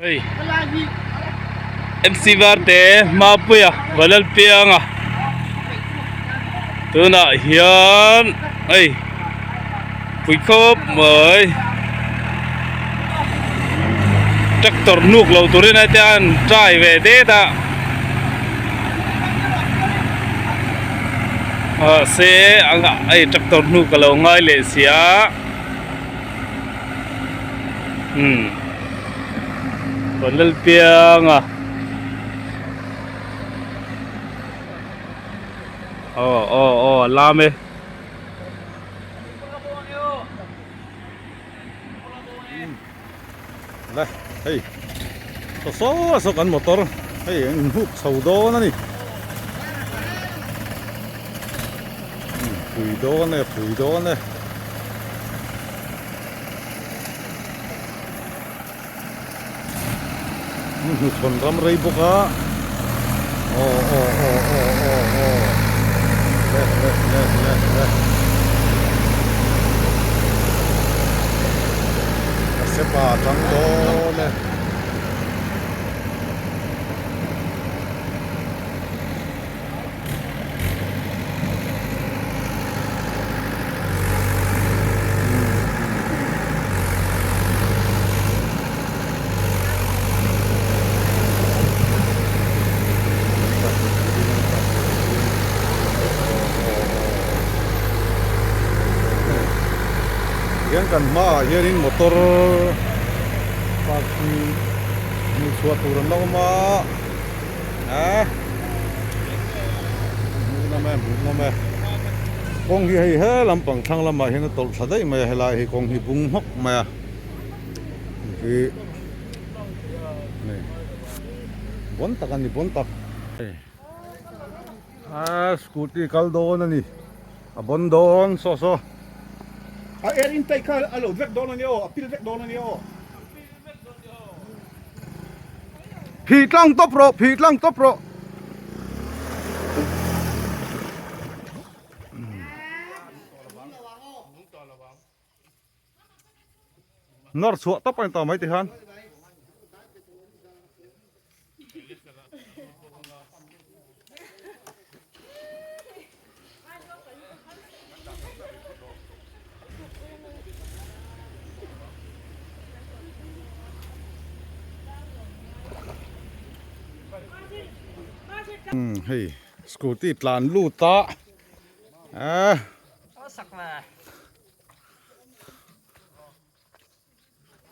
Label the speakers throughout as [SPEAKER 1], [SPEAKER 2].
[SPEAKER 1] Hei MC Varte Mapuia Vanlalpianga tunah hian hei pui khawp mai tractor hnuk lo turin heti a an try ve det a mahse hei tractor hnuk a lo ngai leh si a. Umm Vanlalpianga aw aw aw a lam e.
[SPEAKER 2] Le hei saw saw saw kan motor hei an inhuk chho dawn a ni pui dawn e pui dawn e. Hnuchhawn ram rei bawk a aw aw aw aw aw aw le le le le le ka sepa tang dawn e. Hian kan hmaah hianin motor parking hmuh chhuah tur an la awm a. A hmuhnawm e hmuhnawm e kawng hi hei he lampang thlang lamah hian a tawlh thla daih mai a helai hi kawng hi bung hmawk mai a hi hei bawn tak a ni bawn tak a scooty kal dawn a ni a bawn dawn saw saw
[SPEAKER 3] a air intake kha a lo vek dawn a nia aw a pil vek dawn a nia aw.
[SPEAKER 2] Phih tlang tawp rawh, phih tlang tawp rawh. Nawr chhuah tawp a ni tawh mai ti khan. Hei scooty tlan lut a eh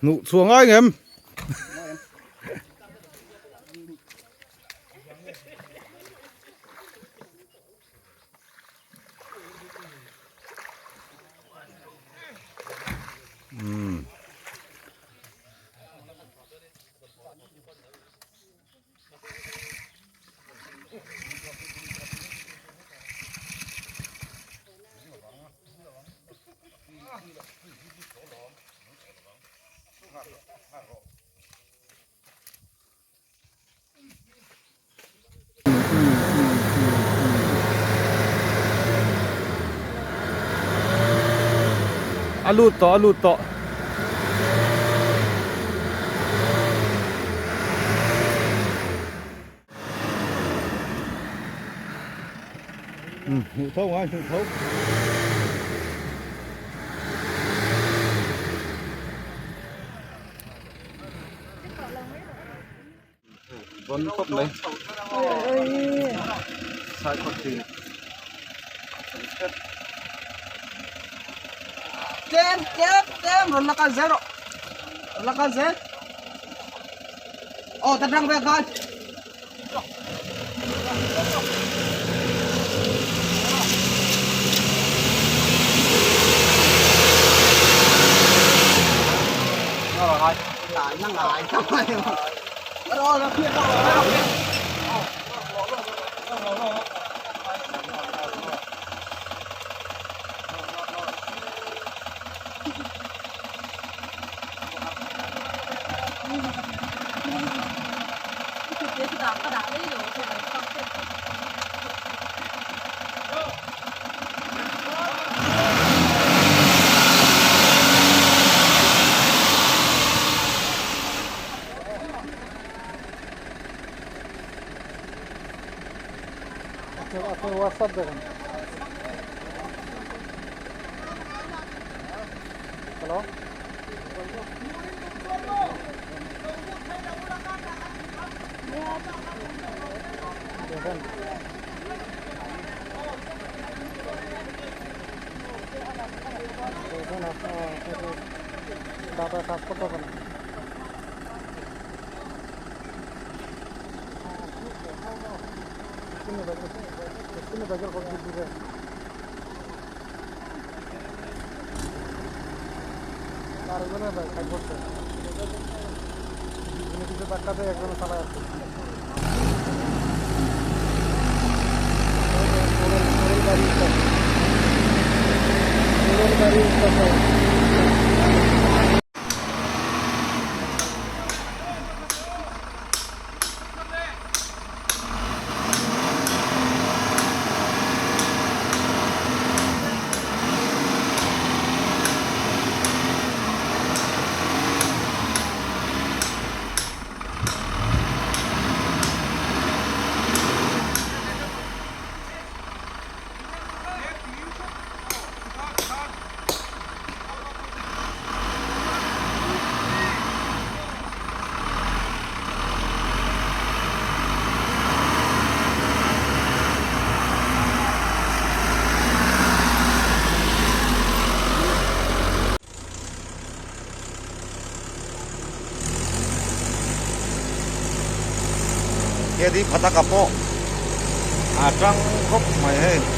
[SPEAKER 2] Hnuh chhuah ngai ngem. Umm. A lut tawh a lut tawh. Hmuh tho ngai hmuh tho. Bon khawp mai. Sai khawp thin.
[SPEAKER 4] Tlem tlem tlem rawn la kal zel rawh. Rawn la kal zel. Aw ta tang vel khan.
[SPEAKER 5] আপনি হোয়াটসঅ্যাপ দেখেন। হ্যালো, দেখেন দেখেন, আপনার ডাটা কাজ করতে না। আরেকজনের সাইড করছে, কিছু ধাক্কা দেয়, একজনে চালায় আসছে। গাড়ি উঠতেছে।
[SPEAKER 2] Kia đi phát cả po à trăng khóc mày hay.